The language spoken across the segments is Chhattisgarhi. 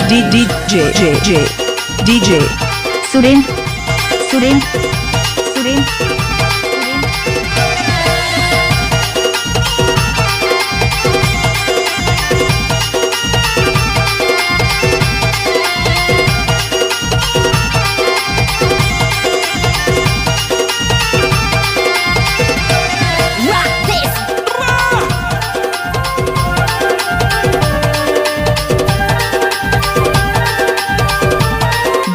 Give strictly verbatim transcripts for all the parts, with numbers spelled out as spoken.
D D J J J D J Surendra, Surendra, Surendra, Surendra.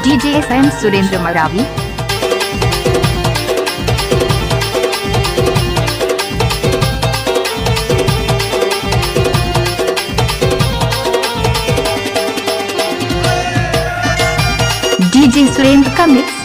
D J S M Surendra Maravi. D J Surendra का मिक्स।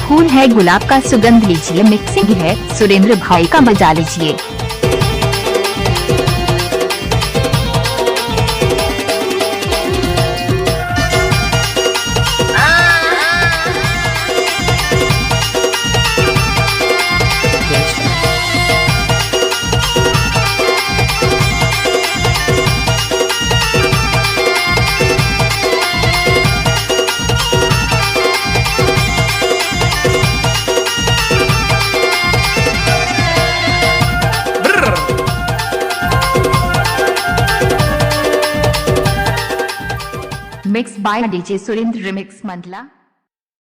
फूल है गुलाब का, सुगंध लीजिए, मिक्सिंग है सुरेंद्र भाई का, मजा लीजिए। Mix by D J Surendra, remix Mandla.